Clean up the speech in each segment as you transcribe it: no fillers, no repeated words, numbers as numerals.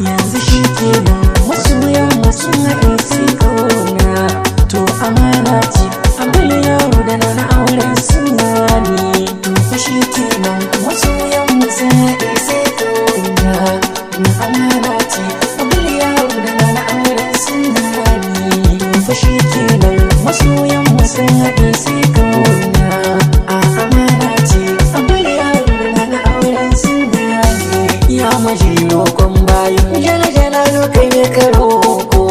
Yanzu shi kenan masoyan mu sun haɗe sai kauna. To amana ce Abdul Yaro da na auren suna ne. To fa shi kenan masoyan mu sun haɗe sai kauna. Amana ce Abdul Yaro da na auren suna ne. To fa shi kenan masoyan mu sun haɗe sai kauna. A amana ce Abdul Yaro da na auren suna ne. Ya maji roƙon bayu jala jala kai ne ka roƙo.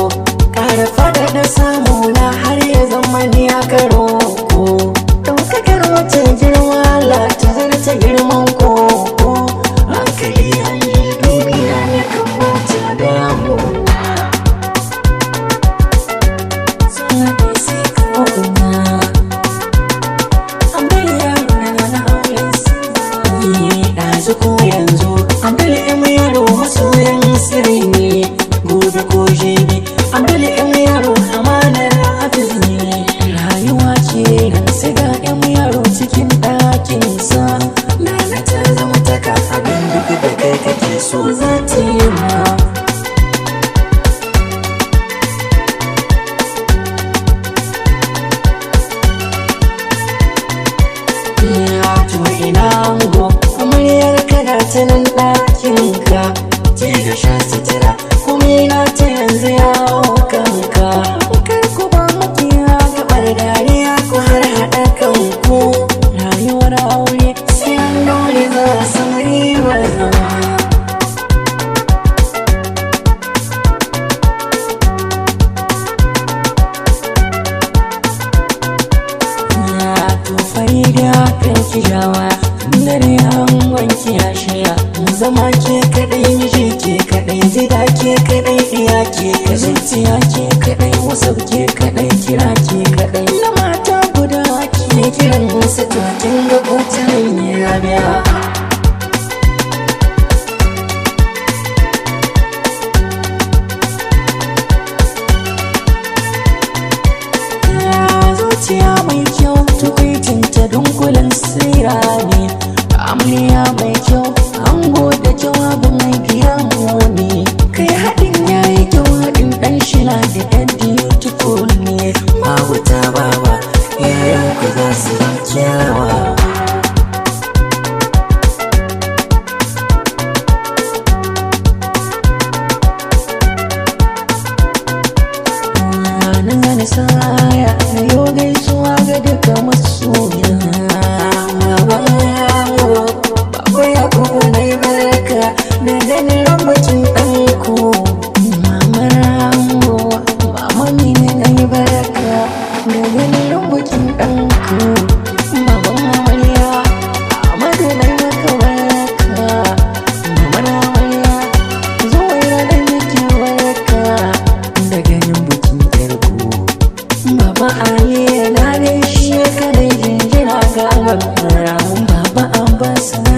Ƙara faɗaɗa samu na har ya zama ni aka roƙo. Ɗaukakar wata girma Allah ta zarta girman koko. Hankali hanji duniya ne kan bata damu. Sun haɗe sai kauna. Abdul Yaro na na auren sirri. Ɗazu ko yanzu Abdul M Yaro masoyan sirri ne. Gobe ko jibi Abdul M Yaro amanar Hafiz ne. Rayuwa ce nan sai ga M Yaro cikin ɗakinsa. Nana ta zama taka abin duk da kai kake so za ta yi ma. Ya to ina ango amaryar kana ta nan ɗakin ka. Ci da sha sutura kuma na ta yanzu yawo kanka. Kar ku ba makiya gabar dariya ku har haɗa kanku. Rayuwar aure sai an dole za a samu ribar zama. To farida kan kijawa dare an wanki ya shirya. Zama ke kadai miji ke kadai gida ke kadai iya ke kadai zuciya ke kadai wasu ke kadai kira ke kadai. Na mata guda ke kiran musu to kin ga ko ta hanyar biya. Zuciya mai kyau tukwicinta dunkulen sira ne. Amarya mai kyau ango da kyau abu mai biya ne. Kai haɗin yayi kyau haɗin ɗan shila da ɗan beautiful ne. Babu ta baba yayan ku za su zama kyawawa. Nan zane saya na yo gaisuwa ga duka masoya. Baban ango, baba Yakubu na yi barka da ganin rambacin ɗanku. Mamar ango, mama Amina na yi barka da ganin rambacin ɗanku. Baban amarya, Amadu na yi maka barka. Mamar amarya, Zuwaira na miki barka da ganin bikin yarku. Baba Ali na gaishe ka da jinjina ga albarka. Baba Abbas na